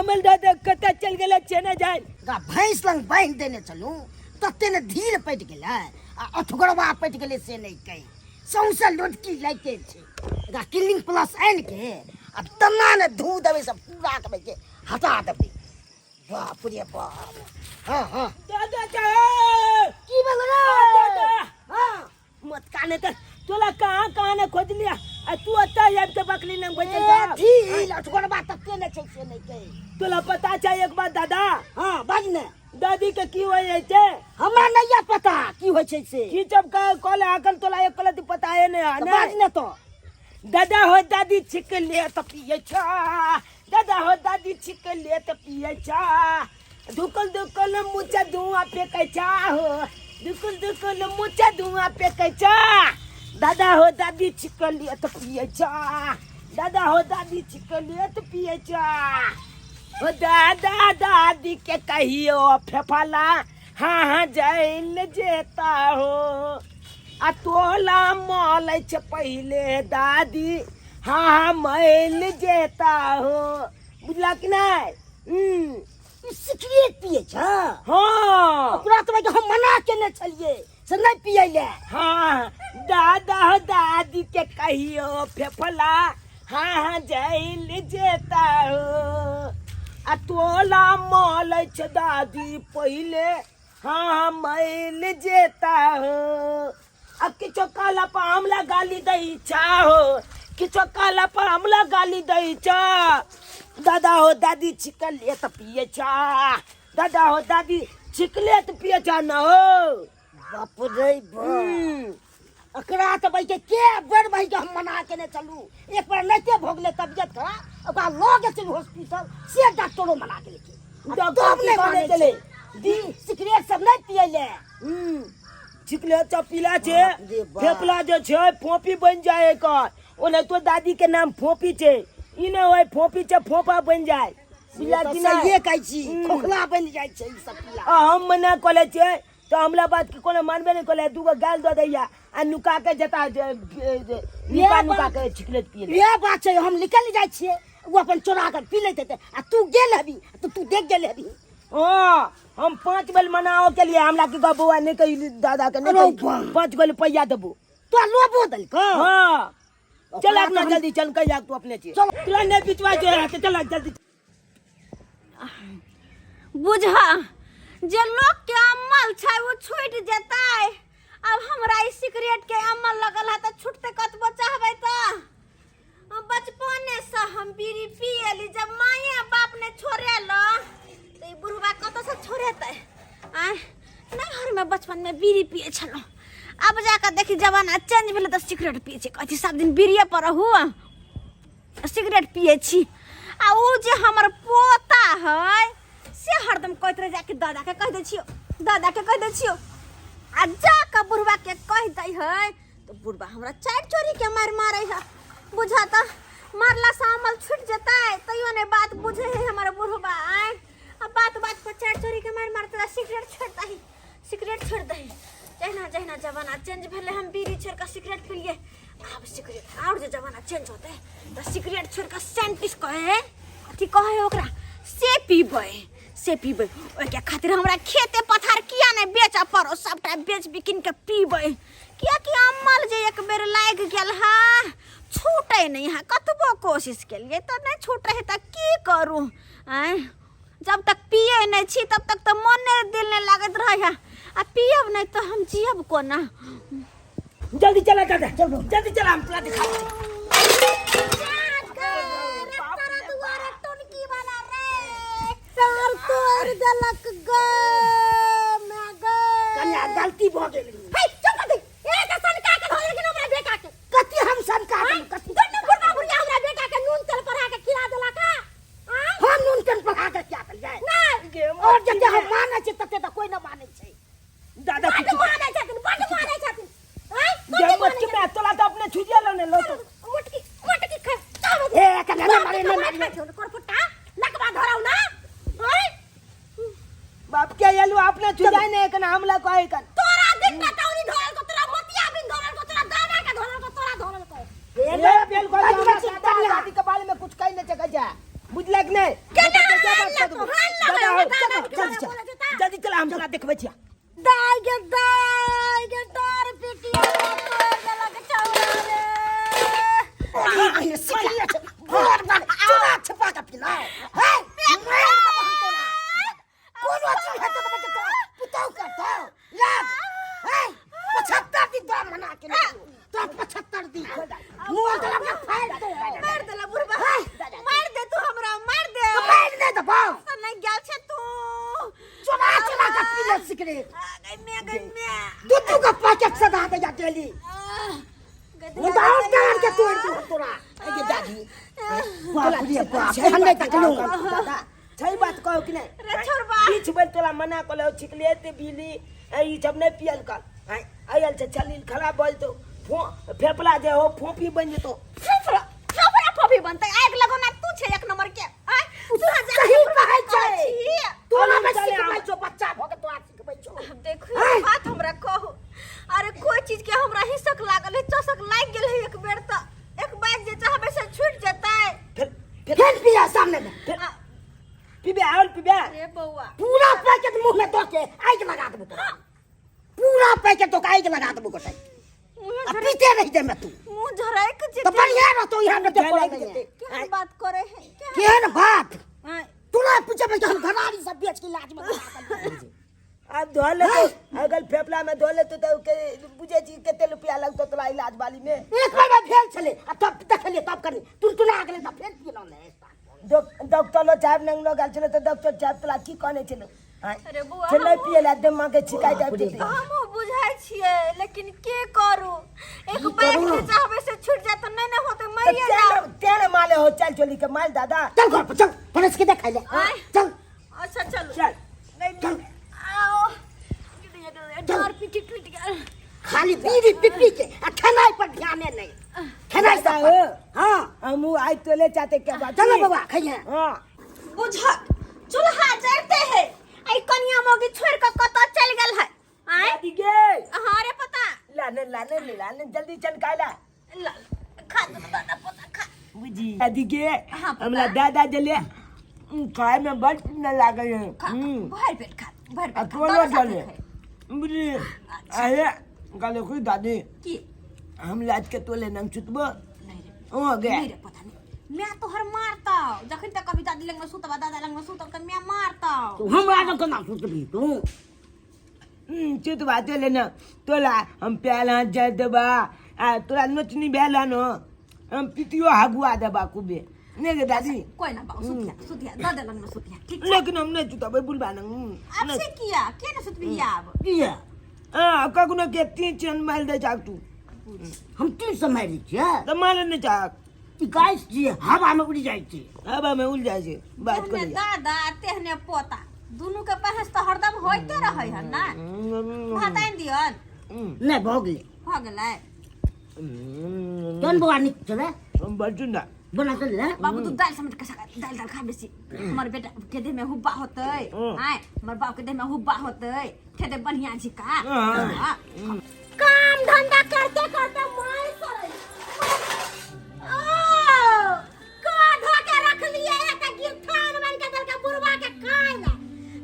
अमल दादा कतऽ चलि गेलै चेने जाय ओकरा भैंस लग बान्हि देने छलहुँ तते ने ढील पटि गेलै आ अठगोरवा पटि गेलै से नहि कहि सौंसे लोटकी लागिते छै एकरा क्लिनिक प्लस आनि के आ तना ने धू देबै सब पूरा के के हटा देबै बाप रे बाप। हाँ हाँ दादा चाहे की भेल रे? दादा हाँ मत काने त तोला कहाँ कहाँ ने खोज लिया आ तू ओतऽ आबि के बकली लंग बैठल ए, छह। ढील अठगोरवा तते ने छै से नहि कहि। तोला पता छै एक बात दादा? हाँ बाज ने। दादी के की होइ छै? हमरा नहीं है पता की होइ छै से। की जब कहले अखन तोला एक कलती पता है नहीं है, तऽ ने? बाज ने तो। दादा हो दादी छिक ले त पिए छा, दादा हो दादी छिक ले त पिए छा, धुकल धुकल मुचा धुआं फेंकै छा हो, धुकल धुकल मुचा धुआं फेंकै छा, दादा हो दादी छिक ले त पिए छा, दादा हो दादी छिक ले त पिए छा, हो दादा दादी के कहियो फेफला हाँ हाँ जैल जेता हो, आ तोला मलै छै पहिले दादी हाँ हाँ मैल जेता हो। बुझला कि नहीं? ई सिगरेट पिए छ? हाँ। ओकरा तऽ भाई हम मना केने छलियै से नहि पियै ले। हाँ दादा दादी के कहियो फेफला हाँ हाँ जैल जेता हो, आ तोला मलै छै दादी पहिले हाँ हाँ मैल जेता हो, आ किछो कहला पर हमला गाली दै छा हो, किछो कहला पर हमला गाली दै छा, दादा हो दादी छिकले त पिए छा, दादा हो दादी छिकले त पिए छा न हो। बाप रे बाप। एकरा तऽ भाई के के बेर भाई के हम मना केने चलू, एक बार नहिते भऽ गेलै तबियत खराब, ओकरा लऽ गेल चलू हॉस्पिटल, से डॉक्टरो मना केलकै। डॉक्टर तब की नहि कहने मानै छलै? छै। दी सिगरेट सब नहि पियै ले। छिकले सब पीला छै, बाप रे बाप। फेफला जे छै फोपी बनि जाय एकर, ओनाहितो दादी के नाम फोपी छै, ई नहि होय फोपी छै फोपा बनि जाय। बुझला तऽ कि नहि? सहिए कहै छी, खोखला बनि जाइ छै ई सब पीला। आ हम मना कऽ लै छियै तऽ हमला बात के कोनो मानबे नहि करै, दूगो गाल दऽ दैया आ नुका के जता नुका नुका के छिकलेट पिए। इएह बात छै, हम निकलि जाइ छियै, ओ अपन चोरा कऽ पी लैत हेतै, आ तू गेल हेबी तऽ तू देख गेल हेबी। हाँ हम 5 बेर मनाओ के लिए हमरा की कह बौआ नहि कही दादा के नहीं अरे कही, बाप। 5 गो रुपया देबो। तोरा लोभो देलकौ? हाँ चल ओकरा अपना तऽ हम जल्दी चल, कही तू अपने छी। चल। तोरा नहीं बिचवा जो है, चल जल्दी। बुझा जे लोग के अमल छै ओ छूटि जेतै, अब हमरा ई सिगरेट के अमल लगल है तऽ छूटते कतबो चाहबै तऽ। बचपने से हम बीड़ी पियली, जब माये बाप ने छोड़ेल तऽ ई बुढ़वा कतऽ से छोड़ेतै? आँय नैहर में बचपन में बीड़ी पिए छलहुँ, अब जाकऽ देखी जमाना चेंज भेलै तऽ सिगरेट पिए छी, कहै छी सब दिन बीड़िए पर रहू, सिगरेट पिए छी। आ उ जे हमर पोता है से हरदम कहैत रह जाके दादा के कहि दै छियौ, दादा के कहि दै छियौ, आ जाकऽ बुढ़वा के कहि दै है तऽ बुढ़वा हमरा चारि चोरी के मारि मारै है। बुझा तऽ मारला से अमल छूटि जेतै तैयो नहि बात बुझै है हमर बुढ़वा। आँय आ बात बात पर चारि चोरी के मारि मारतै, सिगरेट छोड़ि दही, सिगरेट छोड़ि दही। जहिना जहिना जमाना चेंज भेलै हम बीड़ी छोड़ि कऽ सिगरेट पीलियै, आब सिगरेट आओर जे जमाना चेंज होतै तऽ सिगरेट छोड़ि कऽ सेंटिस कहै है, अथी कहै है ओकरा, से पीबै, से पीबै। ओहिके खातिर हमरा खेते पथार किया नहि बेचऽ पड़ो, सबटा बेच बिकिन के पीबै, कियाकि अमल जे एक बेर लागि गेल है छूटै नहि है, कतबो कोशिश केलियै तऽ नहि छूटै है, तऽ की करू? आँय जब तक पियै नहि छी तब तक तऽ मोने दिल नहि लागैत रहै है, आ पियब नहि तऽ हम जियब कोना? जल्दी चला दादा, जल्दी चला, हम तोरा दिखा। कन्या गलती भऽ गेल। कथी हम सनका देलहुँ? कथी हम नून तेल पका के क्या देलियै? और जते हम मानै छियै तते तऽ कोइ नहि मानै छै। दादा जे मत के मैं तोला तो अपने छुजिया लो ने लो तो। ए कन्या नहि मारे, नहि मारियै। बाप के येलु अपने छुजाई ने एकन हमला कहे कन। तोरा दिन का तौरी धरल को, तोरा मोतिया बिन धरल को, तोरा दाना के धरल को, तोरा धरल को। ए बेल को बाजू हमरा बाजू दादा कन्या। दादी के बारे में कुछ कहि नहीं सकै जा, बुझलक नहीं? केना? कऽ देबो। दादा हो, चल, चल। जल्दी चल हम तोरा देखबै छियै। दाय गे दाय गे तार पिटिया तोड़ देलक छौड़ा रे। पहिने सिगरेट बार बार चोरा छुपा के पिला है, मार देबो हम तोरा। कोनो चीज हेतौ तऽ बच्चा तोरा पुतहु करतौ लाज है। 75 दिन तोरा मना के नहीं, तोरा 75 दिन मुँह तोरा अपना फाड़ दो। मार देला बुढ़बा, मार दे तू हमरा, मार दे। तो मार दे देबो। नहीं गेल छे तू। चोरा चोरा के पीले सिगरेट। आ, गई मैं, गई मैं। दू दू का पैकेट सदा दे जा डेली। मुदा और डार के तोड़ दू तोरा। ए दादी, बाप रे बाप, हम नहीं तकलू। दादा छै बात कहो कि नहीं? रे छोड़बा। बीच बेर तोरा मना कऽ ले छिकले ते बीली ई सब नहीं पियल कर। आय आयल छै चलील खराब भऽ जेतौ, फो फेफड़ा जे हो फोपी बनि जेतौ। फेफड़ा फेफड़ा फोफी बनतै? आगि लगौना तू छै एक नंबर के। आय तू सही कहै छै। तोरा में चले सिखबै आउ। छौ, बच्चा भऽ के तोरा सिखबै छौ। अब देखो, एक बात हमरा कहू। अरे कोई चीज के हमरा हिसक लागल है, चसक लागि गेल है एक बेर, तऽ एक बार जे चाहबै से छूट जेतै? फिर फिर फेर पिया सामने में। फिर आ, पीबे आउल पीबे। रे बौआ, पूरा पैकेट मुंह में दऽ के आगि लगा देबो तोरा। पूरा पैकेट दऽ के आगि लगा देबो गोटे मुँह आ पीते रहि जेमे तू। मुँह झरक तऽ जेतै। बढ़िया रहतौ, यहाँ में झरक लागि जेतै। जेतै। केहन बात करे है, केहन? केहन बात? आँय, तोरा पूछे के हम घरारी सब बेच के इलाज में लगा देलियै। आब धो लेतो, अगर फेफड़ा में धो लेतो तऽ के बुझै छी कते रुपया लगतौ तोरा इलाज वाली में? एक बार में भेल छलै आ तब देखलियै, तब कनी टुनटुना गेलै तऽ फेर पीलहुँ ने। डॉक्टर लो साहब नंगलो गेल छलै तऽ डॉक्टर साहब तोरा की कहने छलै? आँय? अरे बौआ, से नहि पियै लए दिमाग के छिकाइ बाप रे जाइत। हमहूँ बुझै छियै, लेकिन के करू? एक बैग जे चाहबै से छूट जाए तऽ नहि ने होतै, मरिए जाउ। तेल माले हो, चल चोली के माल दादा। चल घर पर चल, पड़ोस के देखाइ ले। आँय। चल। अच्छा चलू। चल। नहीं, चल। आओ, डर पीठी टूट गेल। खाली बीड़ी पी पी के आ खेनाइ पर ध्याने नहीं, खेनाइ सब पर। हो। हाँ। हमहूँ आइ तोले चाहते के बात। चलो बबा, खइहे। हाँ। बुझक चूल्हा जरते है, आई कनिया मोगी छोड़ के कतऽ चल गेल है? आय। दादी गे। हाँ रे पता। लाने लाने लाने, जल्दी चल काला। ला, खा दो दादा, पोता खा। बुझी दादी गे। हाँ, पता। हमरा दादा जले खाए में बड़ न लागे है। खा। भर पेट खा, भर आ पेट खा। तोलो दादा साथे जले खाए। बुझी अरे गाले कोई दादी की? हम लाज के तोले नंग छुतबो। नहीं रे। ओ गया। नहीं रे, पता नहीं, मैं तोहर मारता जखन तक कभी दादी लग में सुतबा, दादा लग में सुतब त मैं मारता। तू हमरा तो केना सुतबी तू? चुतबा तोले न तोला हम प्याल हाथ जाय देबा आ तोरा नोचनी भेल हन, हम पितियो हगुआ देबा खूबे। नहीं गे दादी? कोई ना बाबू, सुतिया सुतिया, दादा लग में सुतिया, ठीक छै? लेकिन हम नहीं चुतबै बुलबा नंग। अब से किया के न सुतबी आब? किया? हाँ, कखनो के तीन चन मारि दै चाक तू। हम तीन सौ मारि छियै? तऽ मारे नहि चाक। ई गाछ छियै, हवा में उड़ि जाइ छै। हवा में उड़ जाइ छै बात तेहने करिया। दादा तेहने पोता, दुनू के बहस तऽ हरदम होइते रहै हन ना। भात आनि दियन? नहि, भऽ गेलै। भऽ गेलै। केहन बौआ, नीक छलै? बड़ सुन्दर। बना चल रे। बाबू, तू दालि समेट के सका, दालि दालि खा बेसी। हमर बेटा के देह में हुब्बा होतै। आय, हमर बाप के देह में हुब्बा होतै, खेते बढ़िया छिका। हाँ। हाँ। काम धंधा करते करते मार सरै। ओ का धो के रख लिए है त गिरथान बन के देलके बुढ़वा के खाय ला।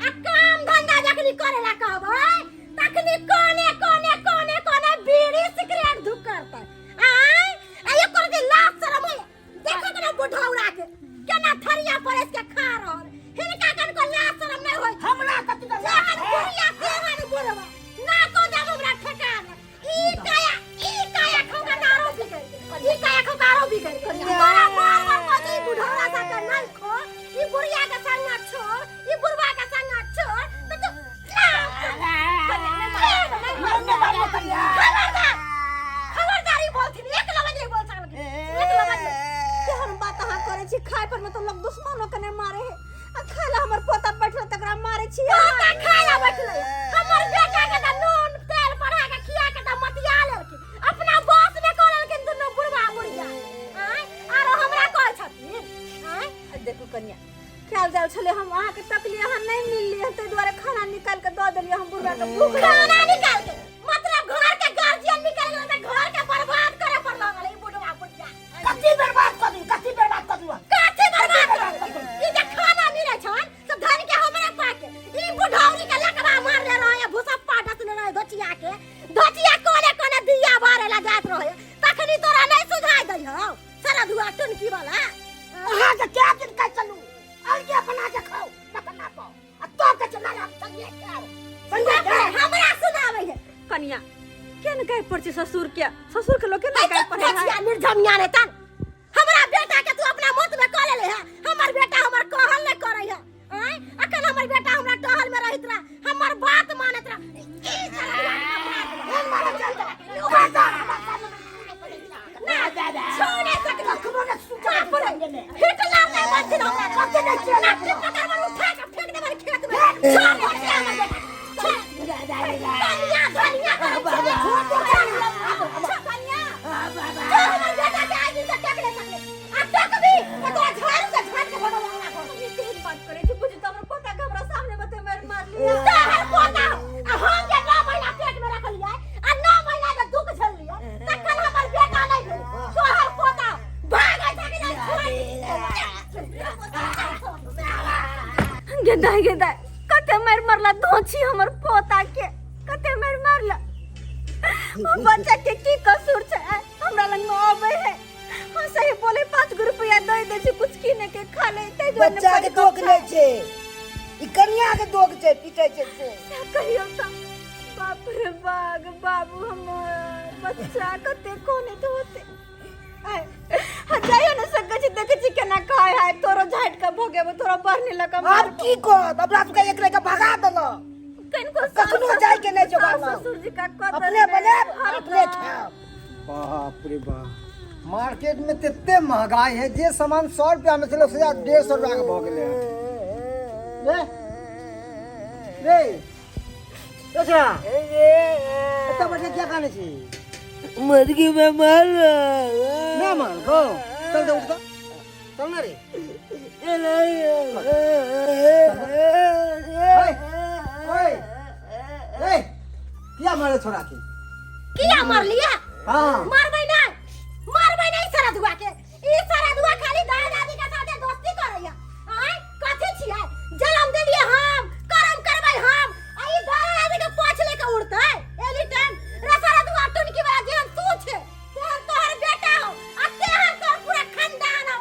आ काम धंधा जखनी करे ला कहबै तखनी कोने कोने कोने कोने बीड़ी सिगरेट धुक करतै। आय, आ एकर जे लाज शरम होय, देखो केना बुढ़ौरा के केना थरिया परस के खा रहल। हिनका कनको लाज शरम नहीं होय। हमरा कथी के लाज? जेहन बुढ़िया तेहन बुढ़वा ना को जब हमरा ठेकान। ई काया, ई काया खौका दारू बिगड़ गेल, ई काया खौका आरो बिगड़ गेल। तोरा बार बार कहै छै, ई बुढ़ौरा साथे नहीं खो, ई बुढ़िया के संग छोड़, ई बुढ़वा के संग छोड़, त तू खबरदार खबरदारी बोलथिन, एक लबा नहीं बोल सकल, एक लबा नहीं। केहन बात अहाँ करै छी? खाय पर में तो लोग दुश्मनो के नहीं मारे है, आ खाय ला हमर पोता बैठल तकरा मारे छी। पोता खाय ला बैठल, हमर बेटा के त नून तेल पढ़ा के खिया के त मतिया लेलखिन, अपना बस में कऽ लेलखिन दुनू बुढ़वा बुढ़िया। आँय, आरो हमरा कहै छथिन। आँय, देखू कनिया, खायल जाल छलै, हम अहाँके तकलियै, अहाँ नहि मिललियै, ताहि दुआरे खाना निकालि के दऽ देलियै। हम बुढ़वा के भूख। खाना निकाल के मतलब घर के गार्जियन निकल गेल त घर के बर्बाद करे पर लगल ई बुढ़वा बुढ़िया। कथी बर्बाद कऽ दू? कथी बर्बाद कऽ दू? कथी बर्बाद कर? ई जे खाना मिलै छन से संजय बाप रे, हमरा सुनाबै है कनिया के न गाय पर छै ससुर के, ससुर के लोग के न गाय पर है। बचिया निर्धनिया रे तन हमरा बेटा के तू अपना मत में कह लेले है। हमर बेटा हमर कहल नहीं करे है। आय अखन हमर बेटा हमरा टहल में रहित रहा, हमर बात मानत रहा। ई साला ना छोड़ नहीं सकलो। बाप रे, हिटलर नहीं बनथिन हमरा। लाठी पकड़ के उठा के फेंक देबनि खेत में। छोड़ भटिया हमर बेटा। छोड़। धनिया धनिया करै छै। छोड़ कनिया। जो हमर बेटा के आइ दिन से टक नहीं सकले। आ टकबी त तोरा झाड़ू से झाड़ के भगवान अंगना घर। हम ई केहन बात करै छी? बुझू तऽ हमर पोता के हमरा सामने में तऽ मारि मारलियै। तोहर पोता आ हम जे 9 महीना पेट में रखलियै आ 9 महीना के दुख झेललियै तखन हमर बेटा नहि भेल। तोहर पोता भागै छै कि नहि छोड़ि। गेदाय गेदाय, कते मारि मारला धोछी हमर पोता के, कते मारि मारला। ओ बच्चा के की कसूर छै? आय, हमरा लग में अबै है, हम सही बोले 5 गो रुपया दे दे छी कुछ किने के खा ले, ताहि दुआरे बच्चा के दोख नहि छै, ई कनिया के दोख छै, पीटै छै से। कहियो तऽ बाप रे बाग बाबू हमर बच्चा कते कोने तो होते। आय, हाँ, जाइयो ने सकै छी, देखै छी केना खाय है, तोरो झाटि के भगेबो, तोरो बढ़ने लगा। आब की करत? हमरा सबके एक के भगा देलक। कनिको कखनो जाय के नहि छै सास ओकरा लग। ससुर जी का कदर अपने नहि, बनायब हरदम। अपने खायब। बाप रे बाप, मार्केट में तते महंगाई है, जे सामान 100 रुपया में छलै से आब 150 रुपया के भऽ गेलै। रे रे अच्छा, एतऽ बैठे किया कानै छी? मुर्गी में मार। ना मार गो, चल दे, उठ तो चल ना रे। ओए ओए ए, किया मारे छोरा के? किया मारलियै? हाँ। मारबै नहि, मारबै नहि सारा दुआ के। ई सारा दुआ खाली दादा दादी के साथे दोस्ती करैया। आय कथी छियै? जन्म देलियै हम, करम करबै हम, आ ई दादा दादी के पोछ लेके उड़तै एनी टाइम। रे सारा दुआ टुनकी वाला, जेहन तू छे तेहन तोहर बेटा हो आ तेहन तोहर पूरा खानदान हो।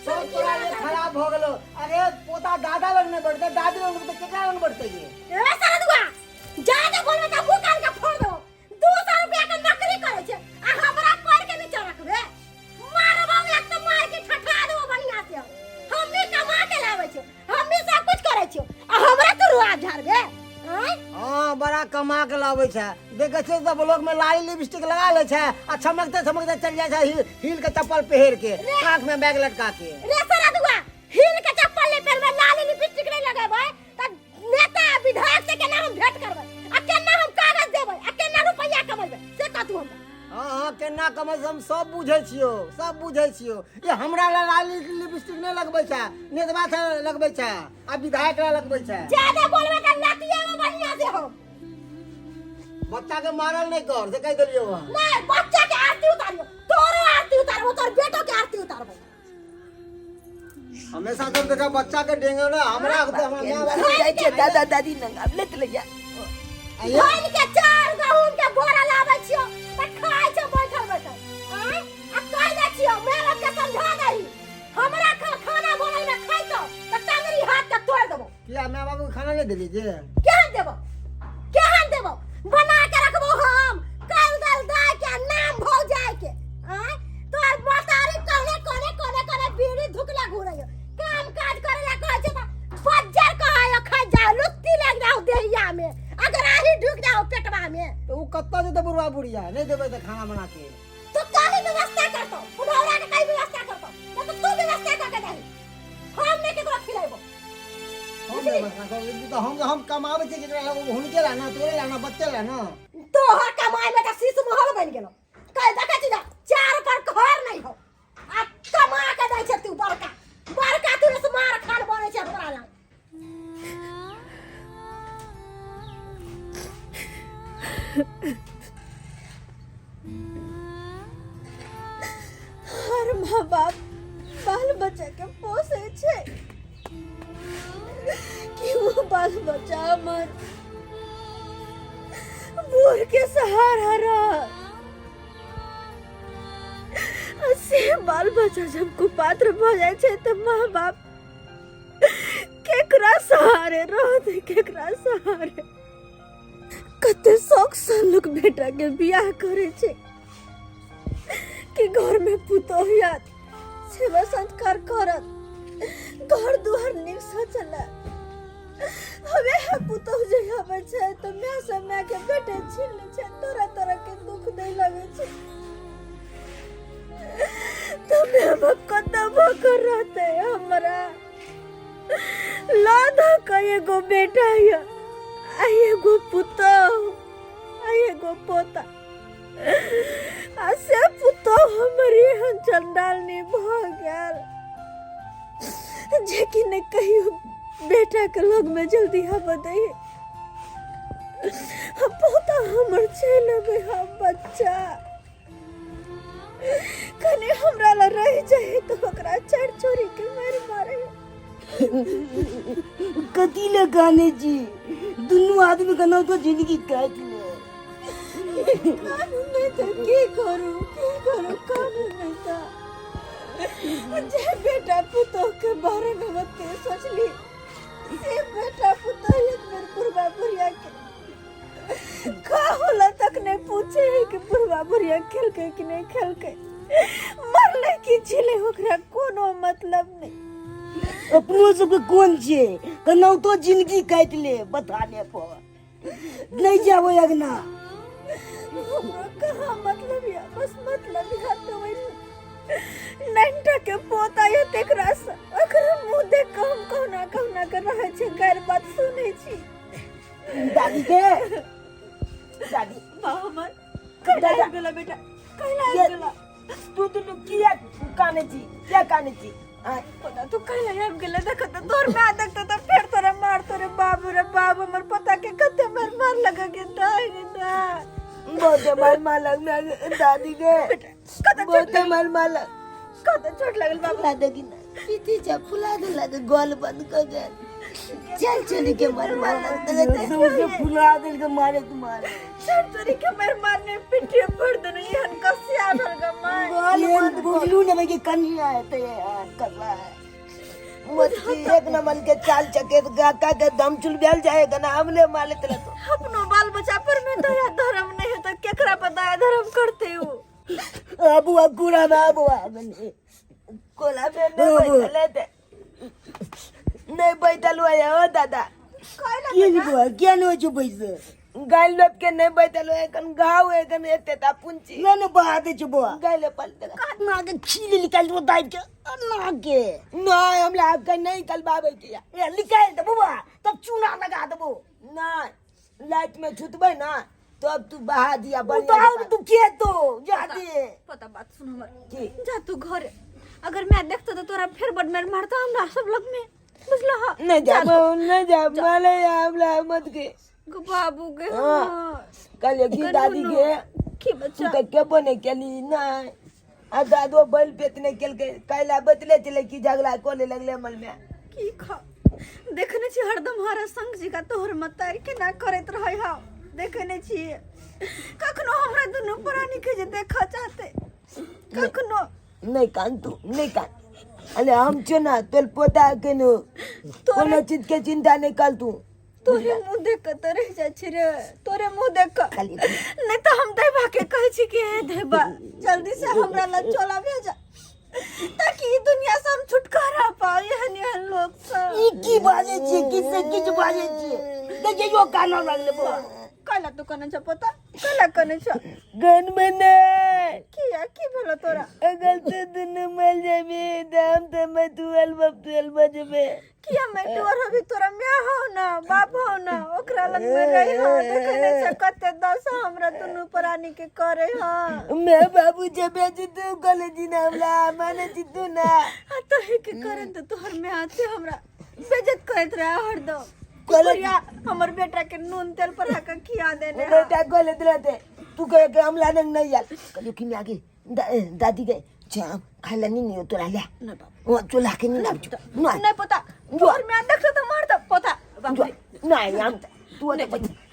सब तोरा लिए खराब भऽ गेलो। अरे पोता दादा लग नहि बढ़तै, दादी लग नहि बढ़तै, केकरा लग बढ़तै ये? रे सारा दुआ, जादे बोलबै त मुंह कान के फोड़ देबो। 200 रुपया के नौकरी करै छै आ हमरा पैर के नीचा रखबे? मारबो एक तो मार के ठठा देबो बढ़िया से। हम भी कमा के लाबै छियो, हम भी सब कुछ करै छियो आ हमरा तू रुआ झाड़बे? आँय? हाँ, बड़ा कमा के लाबै छै। देखै छियै तऽ ब्लॉक में लाली लिपस्टिक लगा लै छै आ चमकते चमकते चल जाइ छै, हील के चप्पल पहिर के, कांख में बैग लटका के। रे सारा दुआ, हील के चप्पल नहीं पहनबै, लाली लिपस्टिक नहीं लगेबै त नेता विधायक से केना हम भेंट करबै आ केना हम कागज देबै आ केना रुपैया कमेबै से कह तू हमरा। हाँ हाँ, केना कमै से हम सब बुझै छियौ, सब बुझै छियौ। ये हमरा ला लाली लिपस्टिक नहीं लगबै छै, नेतवा से लगबै छै आ विधायक ला लगबै छै। ज्यादा बोलबै त लातिएबै बढ़िया से हम। बच्चा के मारल नहीं कर से कह देलियौ हँ। नहीं, बच्चा के आरती उतारियो, तोरो आरती उतारबो, तोर बेटो के आरती उतारबो। हमेशा जब देखा बच्चा के डेंगे ना हमरा हमरा माय बाप जाइ छै दादा दादी लग, आब लेत लैया। धान के चार गहूम के बोरा लाबै छियो त खाइ छौ बैठल बैठल। आँय, आ कहि दै छियो माय बाप के समझा दही, हमरा खाना बनल में खैतो त टंगरी हाथ के तोड़ देबो। किया माय बाप के खाना नहीं देली जे? केहन देबो, केहन देबो? बना के रखबो हम काल दाल दाय के नाम भौ जाय के। आँय, तोहर महतारी कहने कोने कोने कोने बीड़ी धुकला घुरै हो। काम काज करे ला कहै छै त बज्जर कहै हो, खा जाओ लुत्ती लग जाओ देहिया में, अगर आही ढुक जाओ पेटवा में। तो उ कत्ता जेतै बुढ़वा बुढ़िया नहीं देबै त खाना बना के? तू काहे व्यवस्था करतो बुढ़ौरा के? काहे व्यवस्था करतो? ना तो तू व्यवस्था कर के दही, हम नहीं केकरो खिलाइबो। हम व्यवस्था कर लेबी तऽ हम कमाबै छियै केकरा ला? हुनके ला ना, तोरे ला ना, बच्चे ला ना। तोहर कमाई में त शीश महल बन गेलो। कह देखै छी ना, चार पर घर नहीं हो आ कमा के दै छै तू। बड़का बड़का तू मार खान बनै छै हमरा लग। हर माँ बाप बाल बच्चा के पोसै छै कि वो बाल बच्चा हमर बूढ़ के सहारा रह, आ से बाल बच्चा जब कुपात्र भऽ जाइ छै तऽ माँ बाप केकरा केकरा सहारे रहतै, केकरा सहारे? कते शौक से लोक बेटा के बियाह करे छै कि घर में पुतोह आयत, सेवा सत्कार करत, घर दुआर नीक से चलत। हमे है पुतोह जे आबै छै तऽ माय से माय के बेटे छीन लै छै, तरह तरह के दुख दै लगै छै। तऽ माय बाप कतऽ भऽ कऽ रहतै? हमरा लऽ धऽ कऽ एगो बेटा यऽ आ एगो पुतोह आ एगो पोता, आ से पुतोह हमर एहन चंडालनी भऽ गेल जे कि नहि कहियो बेटा के लग में जल्दी आबऽ दै। पोता हमर चलि अबै, हम बच्चा कनि हमरा लग रहि जाए तऽ ओकरा चारि चोरी के मारि मारे। कथी ले काने छी? दुनू आदमी के तो जिंदगी काटि ले। कानू नहि तऽ की करू, की करू? कानू नहि तऽ जे बेटा पुतोह के बारे में ओते सोचली, से बेटा पुतोह एक बेर बुढ़बा बुढ़िया के का होला तक नहीं पूछे है कि बुढ़बा बुढ़िया खेलकै कि नहीं खेलकै, मरलै कि जिलै, ओकरा कोनो मतलब नहीं। अपनो सबके कोन छियै, केनाहितो जिंदगी काटि ले। बथाने पर नहीं जाबो अगना। हमरो कहाँ मतलब या, बस मतलब या तो वही नैनटा के पोता या तेकरा से ओकरा मुंह देख के हम कहुना कहुना के रहै छी, गैर बात सुनै छी। दादी के दादी। बा हमर कैला आबि गेला बेटा, कैला आबि गेला? तू दुनू किया काने छी, किया काने छी? आँय? पोता, तू कैला आबि गेला? देख तऽ तोर माय देखतो तऽ फेर तोरा मार। तोरे बाबू रे बाबू, हमर पोता के कते मार मार लगा के दाय रे दाय। बहुते मार मारलक माय दादी के। कते चोट बहुते मार मारलक। कते चोट लागल बाबू? फुला दे कि ना पीती जा, फुला दे लगे, गोल बंद कर दे। चल चल के मार मारलक तो फुला देल के मारे तुम्हारे। चल चोरी के मार मारने पिठे पर देने एहन कसिया भर ग माय। गोल बंद बुझलू ने कि कन्या है ते यार करवा है मत एक नंबर के चाल चके गाका के दम चुल बेल जाएगा ना हमने माले तेरा तो। अपनो बाल बच्चा पर में दया धर्म नहीं है तो केकरा पर दया धर्म करते हो? अबुआ कुरा में अबुआ बने कोला में नहीं बैठल थे, नहीं बैठल हुआ है ओ दादा। के नहीं बुआ, क्या नहीं हो चुप पैसे गाय लोग के नहीं बैठल हुआ है, कन घाव है कन एते ता पुंची ना ना बहा दे चुप बुआ। गाय ले पल दे। ना के खीले निकाल दो दाइब के ना के। नहीं हम लाभ के नहीं कल बाबे किया। ए निकाल दे बुआ, तब चूना लगा देबो। नहीं लाइट में छुतबे ना तो अब तू बहा दिया बढ़िया। उतार तू के तो जा दे। पता बात सुन हमर। की? जा तू घर, अगर मैं देखता तो तोरा फिर बड मार मारता हमरा सब लग में, बुझला? हा नहीं जाबो, नहीं जाब माले हमरा मत के गो बाबू के। हाँ। हाँ। कल की दादी के की बच्चा? तू तो के बने केली नहीं आ दादो बैल पेतने केल के कैला बतले चले की झगड़ा कोले लगले मल में। की खा देखने छी हरदम हर संग जी का तोहर मतारी केना करैत रहै हा, देखने छी कखनो हमरा दुनू प्राणी के जे देखऽ चाहते कखनो नहीं कान तू नहीं कान। अरे हम छो ना तोर पोता के नो कोनो चीज के चिंता नहीं कर तू। तोरे मुंह देख के तो रह जाइ छी रे, तोरे मुंह देख के। खाली नहीं तो हम देबा के कहै छी कि हे देबा जल्दी से हमरा लग चला भेजा ताकि ई दुनिया से हम छुटकारा पाओ एहन एहन लोग से। ई की बाजै छियै? किस से किछ बाजै छियै? देखियौ यो काना लगलै बौआ। कैला तू कने छ पोता, कैला कने छ? गन में नहीं। किया, की भेलो तोरा? अगर तू दुनू मर जेबी तो हम तो मैं तू अलबब तू अलबा जेबे। किया मैं तोर हबी? तोरा my हो ना बाप हो ना, ओकरा लग में रही हो। देखे नहीं छ कते दस हमरा दुनू प्राणी के करे हो। मैं बाबू जबे जी तू कॉलेज जी ना हमरा माने जी तू ना। आ तो ही के करन तो तोहर में आते हमरा बेइज्जत करत रहा हरदम। कॉलेज बुढ़िया हमर बेटा के नून तेल पर के खिया देने। बेटा कॉलेज रहते तू कहे के हमला नहीं नहीं यार कहियो कि मैं आगे दादी के जाम खाला नहीं नहीं तोरा ले ना बाबू। वो चला के नहीं ना ना। नहीं पोता, तोहर में देखते तो मार दे पोता। बाप रे। नहीं हम तू तो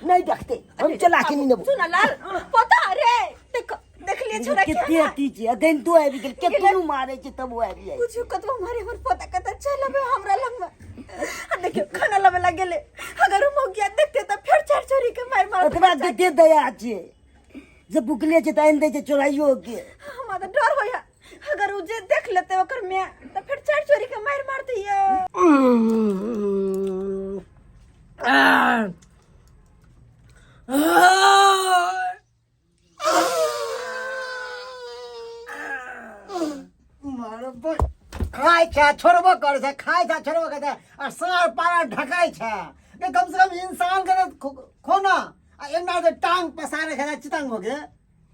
नहीं देखते हम चला के नहीं ना। सुन लाल पोता रे, देख देख लिए छोरा कते के अथी छै अखन तू आबि गेल, केतनो मारै छै तब ओ आबि जाइ। कुछ कतबो मारे हमर पोता कत चल अबे हमरा लग में। आ देखियो खाना पोता के दया छै जे भुखले छै तऽ आनि दै छै चोराइयो के। हमरा तऽ डर होइए, अगर उ जे देख लेतै ओकर माय तऽ फेर चारि चोरी के मारि मारतै ये। मारबै, खाय छै छोड़बो करै छै, खाय छै छोड़बो करै छै, आ साँढ़ पारा ढकाइ छै। ने कम से कम इंसान के तऽ खो ना, आ एना जे टांग पसारे छै चितंग हो के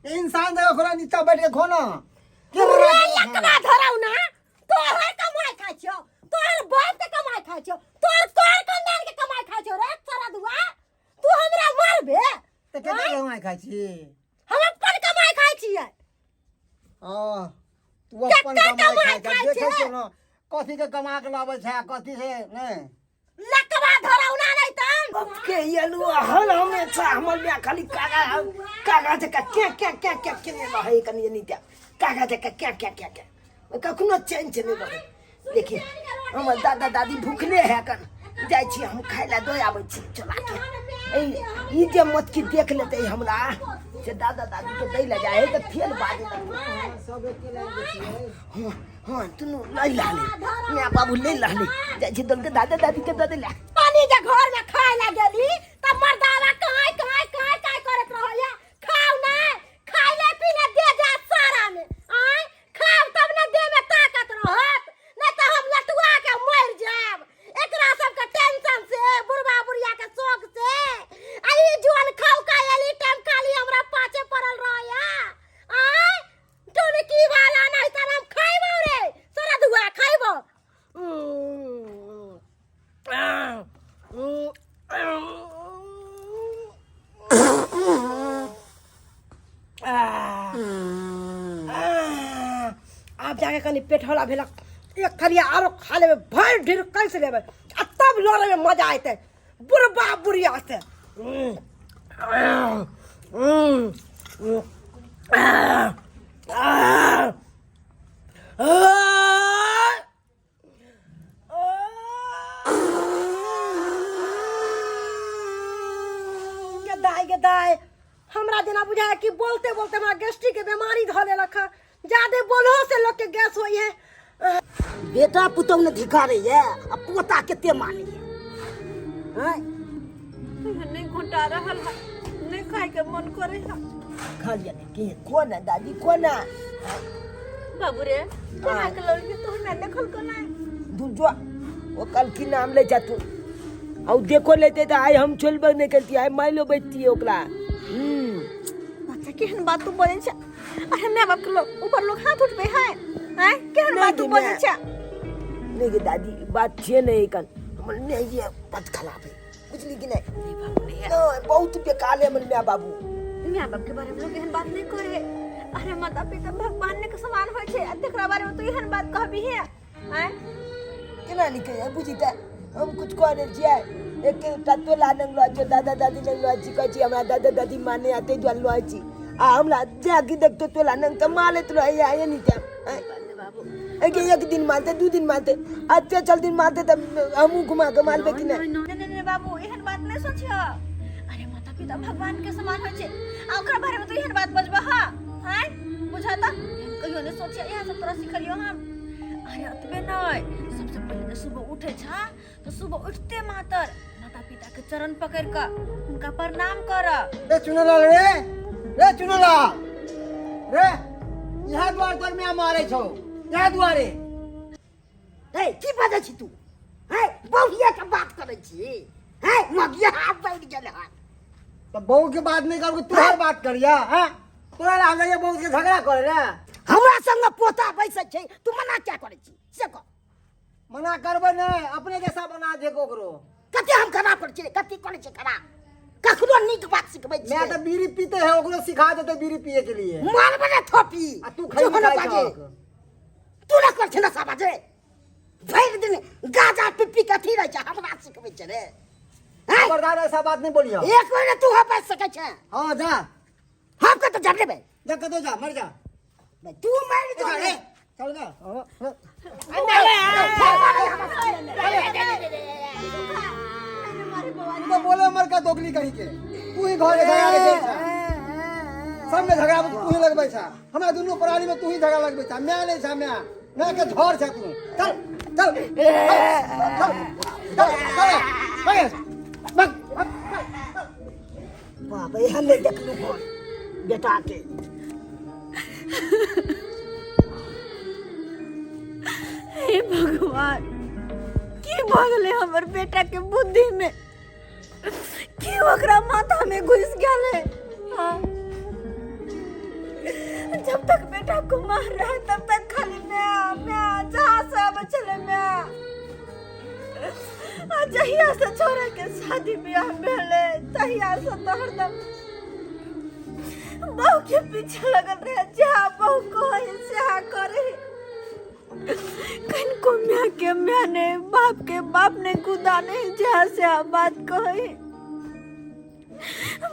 इंसान जगह खोला नीचा बैठ के खो ना। के रे लकवा धराउ ना, तोहर कमाई खाइ छियौ, तोहर बाप के कमाई खाइ छियौ, तोहर तोहर खानदान के कमाई खाइ छियौ रे सारा दुआ। तू हमरा मारबे? तऽ कते कमाई खाइ छी? हम अपन कमाई खाइ छियै। हाँ, तू अपन केकर कमाई कमाई खाइ छै? खाइ देखै छै? छियौ ने कथी के कमा के लाबै छै, कथी से नहि। लकवा धराउ ना नहीं तन के यलु हल हमेशा हमर बिया खाली कागा कागा जका क्या क्या क्या क्या केने रहै कनि नहीं त्या कागा जका क्या क्या क्या क्या कखनो चैन से नहीं रहै। देखिए हमर दादा दादी भूखले है कन, जाइ छी हम खाय ला दऽ आबै छी चला के। ई जे मत की देख लेतै हमरा से दादा दादी के दै ला जाइ है तऽ फेर बाजे लगतै। हाँ हाँ दुनू लै लहले माय बाबू लै लहले, जाइ छी दल के दादा दादी के दऽ दै ला। पानी जे घर में खाय ला गेली त मर्दावा काय काय काय काय करत रहैया। खाउ ना, खाय ले पी ले दे जा सारा में, आय खाउ तब ना देह में ताकत रहत, नहीं त हम लटुआ के मर जाब एकरा सब के टेंशन से, बुढ़वा बुढ़िया के शौक से। आ ई जुआन खाउ का एली टाइम खाली हमरा पाछे पड़ल रहैया। आय टुनकी वाला नहीं त हम खाइबो रे सारा दुआ खाइबो। आब जाके कनि पेट हौला भेलक, एक थरिया आरो खा लेबै, भरि ढेर कैस लेबै आ तब लड़ैमे मजा अयतै बुढ़बा बुढ़िया से। गे दाइ, गे दाइ, हमरा जेना बुझाय कि बोलते बोलते हमरा गैस्ट्रिक के बीमारी धऽ लेलक हँ। जादे बोलहो से लोग के गैस होई है। बेटा पुतहु ने धिकारे ये आ पोता कते माने ये। हैं? नहीं घोटा रहल है, नहीं खाए के मन करे है। खा लिया ने के कोन है दादी कोन है? बाबू रे केना के लड़की तो हमरा देखल को नहीं। दूर जो वो कल की नाम ले जा तू और देखो लेते तो आइ हम छोड़बे नहीं करती, आइ माइलो बैठती है ओकरा। बच्चा केहन बात तू बोले छ? अरे my बाप के लोग ऊपर लोग हाथ उठबे है, हैं? केहन नहीं बात तू गे बोले माय। छ? नहीं गे दादी बात छे नहीं कन हमर नहीं ये बात खराब है, बुझली कि नहीं? नहीं बाबू, नहीं है। नहीं, बहुत बेकार है हमर my बाबू। My बाप के बारे में लोग एहन बात नहीं करे। अरे माता पिता भगवान के समान होय छै, आ तेकरा बारे में तू एहन बात कहबी है, हैं? केना नहीं कहे बुझी त हम कुछ कह रहे छियै। एक टा तोला नंग लो छो, दादा दादी नंग लो छी, कहै छी हमरा दादा दादी माने आते द्वार लो छी आ हमरा जाके देखतो तोला नंग त मारैत रहैया, ये नहीं त, हैं? एक एक दिन मारते, दू दिन मारते, अच्छे चल दिन मारते त हमहूँ घुमा के मारबे कि नहीं? नहीं, नहीं, नहीं, बाबू एहन बात नहीं सोचियो। अरे माता पिता भगवान के समान होय छै, आ ओकरा बारे में तू एहन बात बजबह, हैं? बुझाता कहियो नहीं सोचियो, इएह सब तोरा सिखलियो हम। अरे अतबे नहीं, सबसे पहिले जे सुबह उठे छा तो सुबह उठते मातर माता पिता के चरण पकड़ के हुनका प्रणाम कर। रे चुनलाल रे, रे चुनलाल रे, यहाँ द्वार पर में मारे छौ, यहाँ द्वारे। ए की बाजै छी तू? हैं बहुिया के बात करै छी? हैं मगिया हाथ बैठ गेल हन। तो बहू के बात नहीं करू, तोहर बात करिया, हैं? तोरा लागल ये बहू के झगड़ा करे रे। हमरा संग पोता बैसै छै, तू मना क्या करै छी से कह। मना करबै नहीं, अपने जैसा बना दे ओकरो। कते हम खराब करै छियै, कते करै छियै खराब? कखनो नीक बात सिखबै छियै। मैं तो बीड़ी पीते है, ओकरो सिखा देते बीड़ी पिए के लिए। मारबै ने थोपी। आ तू खैबी जो खाइ बाजे। छहक। तू न कर छै नशा बाजे। भरि दिन गाजा पी पी के अथी रहै छै, हमरा सिखबै छै रे। हैं? खबरदार ऐसा बात नहीं बोलियो। एक बेर तू हम बाजि सकै छै। हाँ जा। हम कतौ जाब लेबै? जा कतौ जा, मर जा। तू मर जा। ए, चल जा। हाँ, हाँ। तू तो बोले मर का दोगली कहीं के। तू ही घर के झगड़ा के जड़ छा सब में झगड़ा तू ही लगबै छा हमरा दुनू प्राणी में तू ही झगड़ा लगबै छा माय नहीं छा माय माय के झड़ छा तू चल चल चल चल चल चल भाग भाग बाप एहन नहि देखलहुँ घर बेटाके। हे भगवान, की भऽ गेलै हमर बेटा के बुद्धि में? की ओकरा माथा में घुस गेलै? हाँ। जब तक बेटा कुमार रहे तब तक खाली मैं मैं जहाँ से आबै छलै मैं, आ जहिया से छोरा के शादी बियाह भेलै तहिया से तऽ हरदम बहू के पीछे लगल रहे, जहाँ बहू कहे सेहा करे। कनको माय के माय ने, बाप के बाप ने, गुदा ने, जहाँ से बात कहे।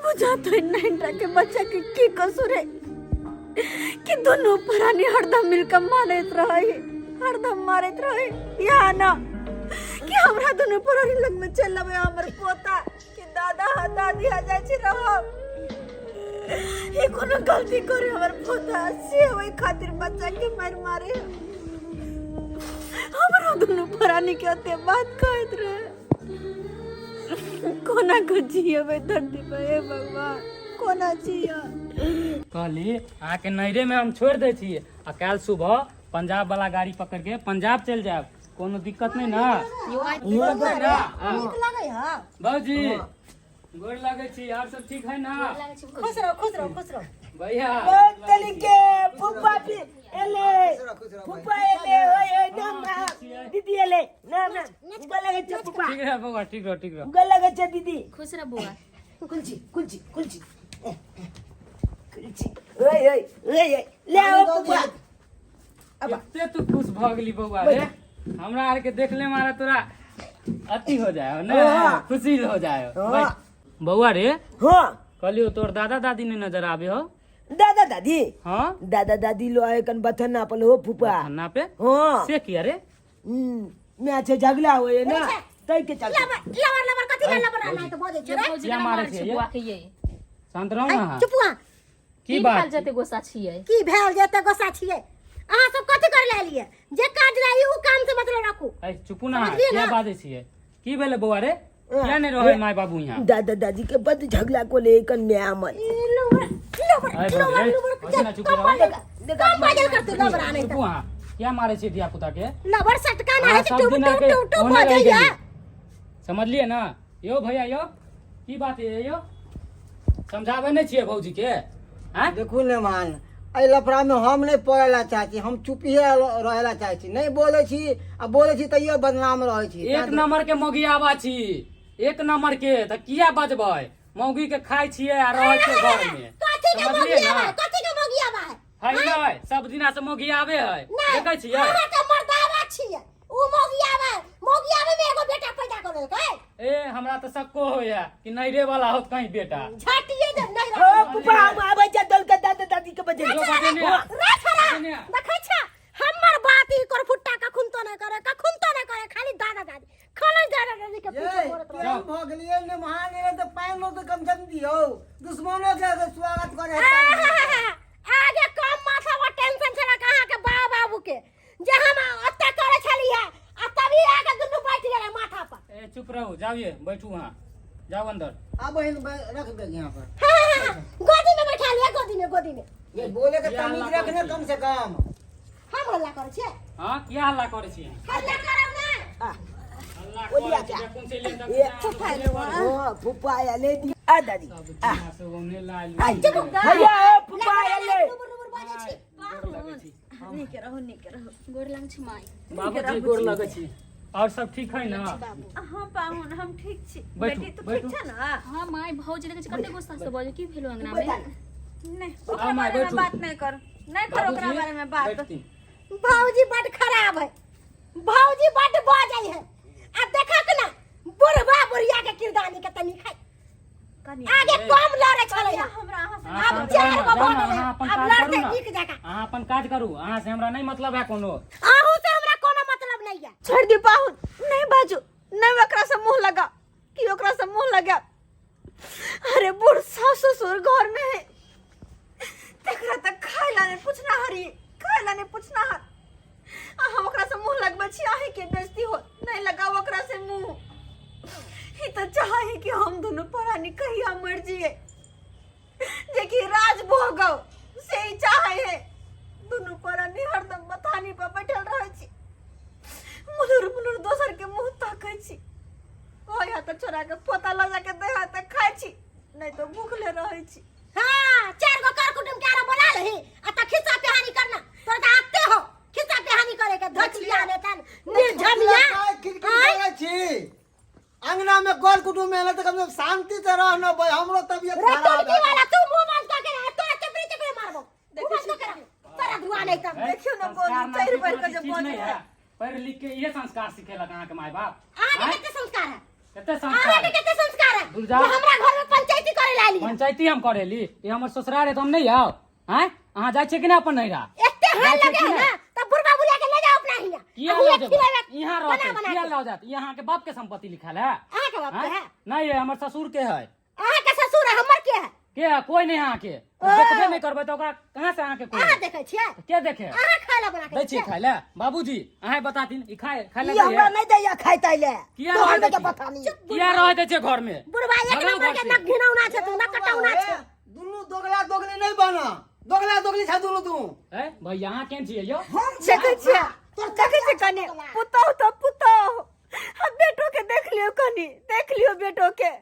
बुझा तो नहीं के बच्चा के की कसूर है कि दोनों प्राणी हरदम मिलकर मारैत रहे, हरदम मारैत रहे। यहाँ ना कि हमरा दोनों प्राणी लग में चल अबे हमर पोता कि दादा हा दादी हा जाइ छी रहब। ई कोनो गलती करे हमर पोता से ओहि खातिर बच्चा के मार मारे। हमरा दोनों प्राणी के ओते बात कहैत रहे। कोना को जियबै धरती पर हे भगवान, कोना जियब? कहली अहाँके नैहरे में हम छोड़ि दै छी आ काल्हि सुबह पंजाब वाला गाड़ी पकड़ के पंजाब चलि जायब, कोनो दिक्कत नहीं ना? नीक लगै है। बाबूजी गोर लगै छी, आर सब ठीक है ना? खुश रहो, खुश रहो, खुश रहो। भैया तरीके फुफा भी एले, फुफा एले, ओए ओए ना ना दीदी एले ना ना गल लगे छे फुफा। ठीक रह बौआ, ठीक रह, ठीक रह। गल लगे छे दीदी। खुश रह बौआ। कुलची कुलची कुलची कुलची, ओए ओए ओए ओए ले आओ फुफा। एते तू खुश भऽ गेली बौआ रे, हमरा आर के देखले मारा तोरा अति हो जाए ने, खुशी हो जाए। बौआ रे। हाँ। कहलियो तोर दादा दादी ने नजर आबे हो? दादा दादी? हाँ। दादा दादी लो आए कन बथना पर हो फुफा। बथना पे? हाँ। से किया रे? मैं अच्छे झगड़ा होए ना तई के चलते। लबर लबर कथी ले लबर ना तो बजै छै रे। किया मारे छै बौआ के ये? शांत रहो ना। चुप हुआ। की बात भेल जते गोसा छियै? की भेल जते गोसा छियै? अहाँ सब कथी करे ले एलियै? जे काज ला ई उ काम से मतलब राखू। ए चुपू ना, किया बाजै छियै? की भेलै बौआ रे? किया नहीं रहे माय बाबू यहाँ? दादा दादी के बद झगड़ा को ले कन मैं अमन। कम बाजल करते लबर आने चुपू। हां, किया मारे छी धिया पुता के? लबर सटका ना है टुप टुप टुप टुप बजैया। समझलिए ना यो भैया? यो की बात है यो? समझाबै नहीं छियै भौजी के? हैं? देखू ने मान, एहि लफड़ा में हम नहीं पड़े ला चाहै छी, हम चुपिए रहे ला चाहै छी, नहीं बोलै छी आ बोलै छी तैयो बदनाम रहै छी। एक नंबर के मौगियाबा छी, एक नंबर के, तऽ किया बजबै? मौगी के खाइ छियै आ रहै छियै घर में। कथी के समझलिए मौगियाबा? ना? कथी के मौगियाबा है? है नहीं, सब दिना से मौगियाबे है, देखै छियै? अहाँ के मर्दावा छियै, उ मौगियाबा, मौगियाबे में एगो बेटा पैदा कर देलकै। ए हमरा तऽ शक्को होइया कि नैरे वाला होत कहीं बेटा। झटिए दे नहीं ओ फुफा हम आबै छै दल के दादा दादी के बजे। जो बजे ने। रे छोरा, बजे ने। देखै छ हमर बात ई कर फुट्टा कखुन तो नहीं करे, कखुन तो नहीं करे, खाली दादा दादी, खाली दादा दादी के पीछे ये पड़त रहे। केहन भऽ गेलियै ने महान एलै तऽ पानि तऽ कम से कम दियौ, दुश्मनो के स्वागत करे है। आगे कम माथा पर टेंशन छला कहाँ के बा बाबू के, जे हम ओते करे छलियै आ तभी आके दुनू बैठ गेलै माथा पर। ए चुप रहो, जाइए बैठू वहाँ, जाओ अंदर। आ बहिन रख दे यहाँ पर। हाँ, हाँ, हाँ, गोदी में बैठा लिया, गोदी में, गोदी में। ये बोले के किया तमीज हल्ला रखने करै कम से कम। हम हल्ला करै छियै? हाँ, किया हल्ला करै छियै? हल्ला करब ना। हल्ला ओलिया करै छियै, कोन से लेन ए हां फुफा आले दी आ दादी सब दिना से ओने लाल। आई भैया ए फुफा आले। रुबर रुबर बाजै छी। गोर लगै छी। नीक रहू, नीक रहू। गोर लगै छी माय। बाबूजी गोर लगै छी। और सब ठीक है ना? हाँ पाहुन, हम ठीक छी। बैठू, बेटी तू बैठू। ठीक छ ना? हाँ माय, भौजी देखै छी कते गुस्सा से बजै, की भेलो अंगना में? नहीं ओकरा माय, बारे में बैठू। बात नहीं कर, नहीं कर ओकरा बाबूजी, बारे में बात। बैठती। भौजी बड खराब है, भौजी बड बजै है। आ देखक ना बुढ़वा बुढ़िया के किरदानी के तनी खाई कनी आगे कम लड़े छलै। हमरा अहाँ से अहाँ आब शांत चार रहू गो ना, भऽ जाउ ना, गेलै, अहाँ अपन आब काज लड़तै करू ना। नीक जकाँ। अहाँ अपन काज करू, अहाँ से हमरा नहीं मतलब है कोनो। अहूँ से हमरा कोनो मतलब नहीं है। छोड़ दी पाहुन, नहीं बाजू, नहीं ओकरा से मुंह लगा कि ओकरा से मुंह लगा। अरे अरे बूढ़ सास ससुर घर में है तकरा तक खाय ला नहीं पूछना हरी खाय ला नहीं पूछना हर आ हम ओकरा से मुंह लगबै छी अहीं के बेइज्जती हो नहीं लगाओ ओकरा से मुंह ई तो चाहे कि हम दोनों परानी कहिया मर जिए जे कि राज भोगो से ही चाहे है दुनू परानी हरदम मथानी पर बैठल रहै छी मुलुर मुलुर दोसर के मुंह ताकै छी ओहि हाथ छोड़ा के पोता लऽ जाके दे हाथ खाइ छी नहीं तो भूखले रहै छी हाँ चार गो कर कुटुम के आरो बोला लही आ त खिस्सा पिहानी करना तोर त आते हो खिस्सा पिहानी करे के धचिया ने तन निर्झमिया खिड़की करै छी अंगना में गोल कुटुम में तऽ कम से कम शांति से रह न भाई हमरो तबियत रे खराब टोलकी है वाला तू मुंह बंद कर के रह तोरा चपड़ी चपड़ी मारबो मुंह बंद कर के रह तोरा धुआ नहीं तब देखियौ ने संस्कार गोलू नाम चढ़ि के बढ़ि कोनो के जे चीज बजै नहीं है है पढ़ लिख के ये संस्कार सिखेलक अहाँके माय बाप अहाँ के आँय? कते संस्कार है कते अहाँ संस्कार के है? कते संस्कार है दुर्गा। जे हमरा घर में पंचायती करे ला आली पंचायती हम करेली ये हमर ससुराल है तो हम नहीं आओ आँय अहाँ जाइ छियै कि नहि अपन नैहरा एते हाल जाइ छियै लगे कि है नहि? ना तब बुढ़वा बुढ़िया के ले जाओ अपना हिया किया आ हुआ लऽ खिलावे जेबै यहाँ बना रहतै बना किया के। लऽ जात ई अहाँके बाप के संपत्ति लिखल है अहाँ के बाप के आँय? है नहीं है हमर ससुर के है अहाँ के ससुर है हमर के है के है कोई नहीं अहाँके देखबे नहीं करबै तऽ ओकरा कहाँ से अहाँके कोई अहाँ देखै छियै के देखे अहाँ खाय ला बना के दै छियै खाय लए बाबूजी अहाँ बताथिन ई खाय खाय लए ई हमरा दैये? नहीं दैया खाय ताय ले किया तोहर रहै दै बेटा छी? पता नहीं किया रहै दै छियै घर में बुढ़वा एक भगाउ नंबर घर के से। न घिनौना छै तू न कटौना छै दुनू दोगला दोगली नहीं बना दोगला दोगली छै दुनू तू ए भैया अहाँ केहन छियै यौ हम देखै छियै देखै छियै कनि पुतहु तऽ पुतहु आ बेटो के देख लियौ कनि देख लियौ बेटो के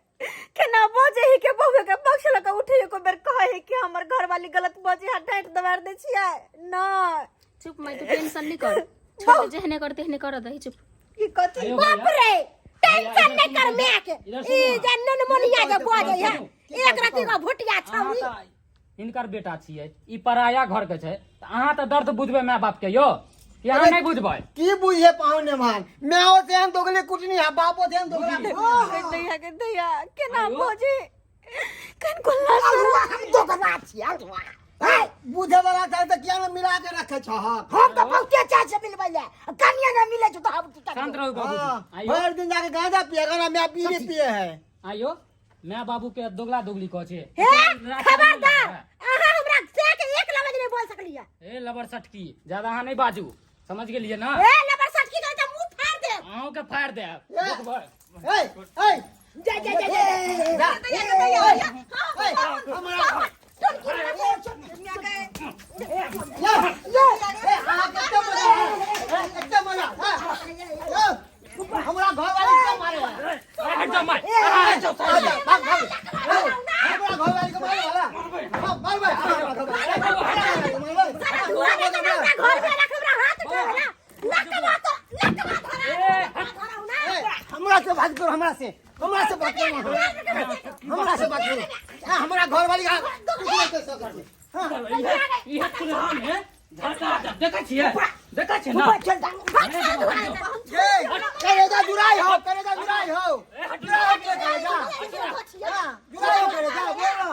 केना बजै है के बहुए के पक्ष लऽ कऽ उठे एको बेर कहै है कि हमर घरवाली गलत बजै है डाँटि दबार दै छियै नहि चुप मैं तू टेंशन नहीं कर छोड़ दे जेहने कर तेहने कर दही चुप ई कथी आयो बाप भैया रे टेंशन इधर नहीं कर सुनू, मैं के इधर सुनू ई जे ननमोनिया जे बजै है सुनू। एक रति का भुटिया अहाँ छौरी तऽ हिनकर बेटा छियै ई पराया घर के छै तऽ अहाँ तऽ दर्द बुझबै माय बाप के यौ कि अहाँ नहि बुझबै की बुझे पाहुने मान माओ से हम दोगले कुटनी है बापो से हम दोगला दैया के दैया केना आयो। बजै कनको लाज अलुआ हम दोगला छियै अलुआ हे, बुझे वाला छै तऽ किया ने मिला के रखे छह हम तऽ बहुते चाह से मिलबै ले कनिया नहि मिलै छौ तऽ हम की करबै? शांत रहू बाबूजी हाँ, आइयो भर दिन जाके गांजा पिए गाना मैं बीड़ी पिए है आइयो माय बाबू के दोगला दोगली कहै छै हे खबरदार अहाँ हमरा से के एक लफ्ज नहीं बोल सकलियै ए लबर सटकी ज्यादा अहाँ नहीं बाजू समझ गेलियै ना ए लबर सटकी करे त मुंह फाड़ दे अहूँ के फाड़ देब ए। देखबै। ए ए जा जा जा जा जा ए हमरा या ए अहाँ कते मजा है कते मजा है हमरा घर वाली के मारे वाला ए, हट जाओ माय हट जाओ भाग भाग भाग हमरा घर वाली के मारे वाला हाँ, मार भाई हमरा घर वाली के मार सारा धुआं दे हमरा घर में रख हमरा हाथ उठा लकवा तो लकवा धरा ए, हट। धरा ना ए, हमरा से बात करो हमरा से हमरा से बात करो हमरा से बात करो हाँ, हमरा घर वाली का कुछ नहीं कर सकते हाँ इहे इहे कुल्हाम है झटका देखै छियै देखै छियै ना ऊपर चल जा ए करेजा जुराई हो करेजा जुराई हो जुराई हो करेजा हाँ, जुराई हो करेजा बोल ना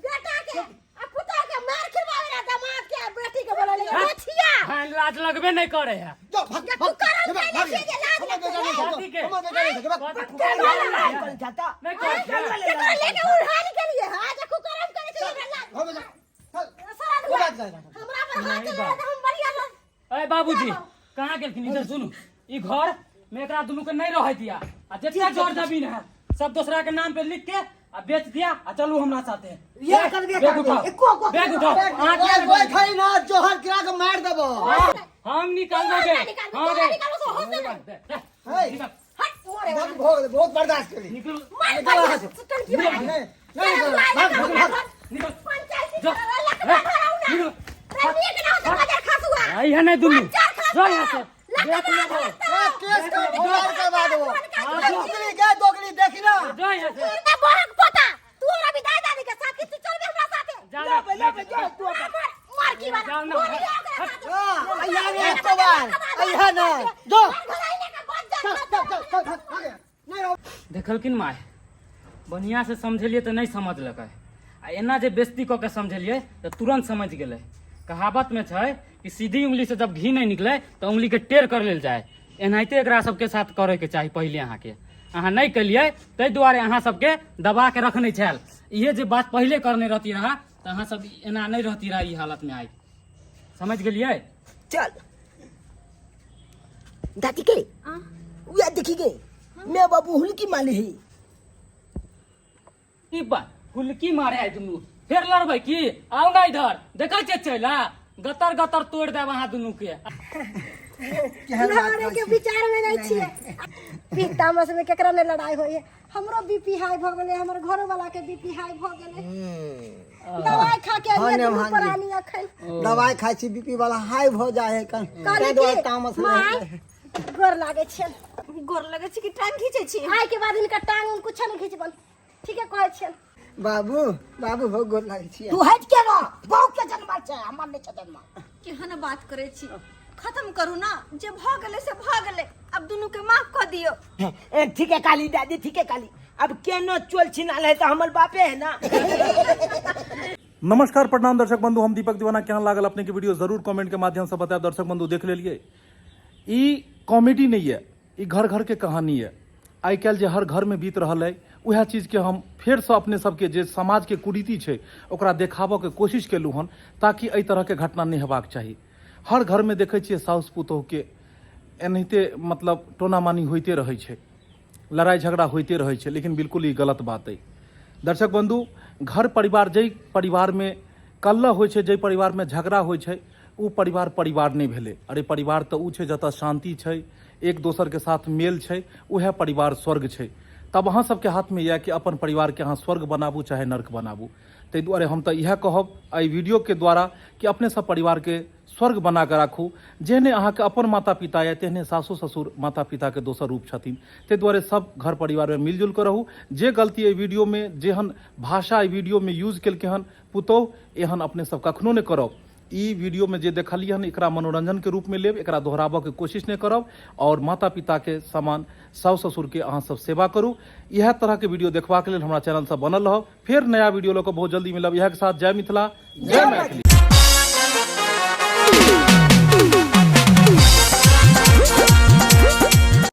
बेटा के आ पुतोह के मार खिलवावे ला दामाद के आ बेटी के बोला ले बचिया हाँ लाज लगबे नहीं करे है जो भाग तू भाग करम भाग, कैले भाग छियै जे लाज हमर बेटा नहीं शादी के। हमर बेटा नहीं भाग चल जाता नहीं करे केकरो लेके उड़ाल के लिए हां जे कुकरम करे छै हमरा लाज हो बेटा चल सारा वो धुआं बात कर हमरा पर हाथ चला त हम बढ़िया लग अरे बाबूजी कहाँ गेलखिन इधर सुनू ई घर में एकरा दुनू के नहीं रहे दिया आ जितना जर जमीन है सब दूसरा के नाम पे लिख के आ बेच दिया आ चलू हमरा साथे ये करबे बैग करबे। उठाओ एको गो बैग उठाओ अहाँ कोई किया कोई खाई ना जोहर गिरा के मार देबो हम निकालबे निकालबे, हाँ तोरा रे निकालबो से होश नहीं। दे, दे, हे निकाल, हट मोरे बहुत भोग बहुत बर्दाश्त करी निकल मार निकाल बढ़िया वहाँ से। सुतन की नहीं नहीं निकल भाग भाग भाग निकल पंचायती जा। लकवा धराउ ना निकल रे नीक ना हो त बाजार खासुआ आई है नहीं दुनू चार खास जा यहाँ से देख लेबो ए, केस का भोगार करवा देबो दोगली के दोगली देखी ना जा यहाँ से ते बहक पोता तू हमरा विदाई दादी के साथ कि तू चलबे हमरा साथे जा लेबे लेबे जा तू मार मार की वाला जाओ ना। मोर लिया ओकरा साथे हां अइहा रे एको बार अइहा ना जो घर आइले के बच जा चल चल चल चल भाग भाग नहीं रहो देखलखिन माय बढ़िआँ से समझेलियै तऽ नहि समझलकै आ एना जे बेइज्जती कऽ के समझेलियै तऽ तुरन्त समझ गेलै कहावतमे छै कि सीधी उंगली से जब घी नहि निकले तऽ उंगलीके टेढ़ कर लेल जाय एनाहिते एकरा सबके साथ करैके चाही पहिले अहाँके अहाँ नहि केलियै ताहि दुआरे अहाँ सबके दबा के रखने छल। इहे जे बात पहिले करने रहती रहा तऽ अहाँ सब एना नहि रहती रहा ई हालत में आइ। समझ गेलियै? चल दादी के उया देखी गे मैं बाबू हुलकी माले ही ई बात हुलकी मारे है दुनू, फेर लड़बै की? आउ ना इधर, देखै छियै चैला गतर गतर तोड़ देब अहाँ दुनू के। केहन बात लड़े के कहै छी? विचार में नहीं छियै। पीता में केकरा नहीं लड़ाई होइए। हमरो बीपी हाई भ गेलै, हमर घरो वाला के बीपी हाई भ गेलै। दवाई खा के हाँ अलियै ने, दुनू हाँ जी। प्राणी अखन। दवाई खाइ छी, बीपी वाला हाई भऽ जाइ है कन, कहली ताहि दुआरे की, तामस माय, रहै। गोर लागै छियनि। गोर लगै छी कि टांग खींचै छी? आइ के बाद हिनकर टांग उंग कुछो नहि खींचबनि, ठीके कहै छियनि। बाबू बाबू हो, गोर लागै छी। तू हट के रह, बहु के जन्मल छै, हमर नहि छै जन्मल। केहन बात करै छी, खत्म करू ना, जे भऽ गेलै से भऽ गेलै, आब दुनू के माफ कऽ दियौ। ए, ठीक है काली दादी, ठीक है काली। अब केनो चोल छिनाल है तो हमर बापे है ना। नमस्कार, प्रणाम दर्शक बंधु, हम दीपक दीवाना। केहन लागल अपने के वीडियो जरूर कमेंट के माध्यम से बतायब। दर्शक बंधु देख लेलिए, ई कॉमेडी नहीं है, ई घर घर के कहानी है। आइ काल्हि जे हर घर में बीत रहल है वएह चीज के हम फेरसँ अपने सबके जे समाज के कुरीति छै ओकरा देखाबऽ के कोशिश केलहुँ हन, ताकि एहि तरह के घटना नहि हेबाक चाही। हर घर में देखै छियै साउस पुतोह के एनाहिते मतलब टोनामानी होइते रहै छै, लड़ाइ झगड़ा होइते रहै छै, लेकिन बिल्कुल ई गलत बात अइ। दर्शक बंधु, घर परिवार जाहि परिवार में कलह होइ छै, जाहि परिवार में झगड़ा होइ छै, ओ परिवार परिवार नहि भेलै। अरे परिवार तऽ ओ छै जतऽ शान्ति छै, एक दोसरके साथ मेल छै, उएह परिवार स्वर्ग छै। तब अहाँ सबके हाथमे यऽ कि अपन परिवारके अहाँ स्वर्ग बनाबू चाहे नर्क बनाबू। ताहि दुआरे हम तऽ इएह कहब एहि वीडियोके द्वारा कि अपने सब परिवारके स्वर्ग बना कऽ राखू। जेहने अहाँके अपन माता पिता यऽ तेहने सासो ससुर माता पिताके दोसर रूप छथिन। ताहि दुआरे सब घर परिवारमे मिलजुल कऽ रहू। जे गलती एहि वीडियोमे, जेहन भाषा एहि वीडियोमे यूज केलकै हन पुतोहु, एहन अपने सब कखनो नहि करब। ई वीडियो में जे देखलियै हन एकरा मनोरंजन के रूप में लेब, एकरा दोहराबऽ के कोशिश नहि करब और माता पिता के समान साउस ससुर के अहाँ सब सेवा करू। इएह तरह के वीडियो देखबाक लेल हमरा चैनल से बनल रहब। फेर नया वीडियो लऽ कऽ बहुत जल्दी मिलब। इएह के साथ जय मिथिला, जय मैथिली।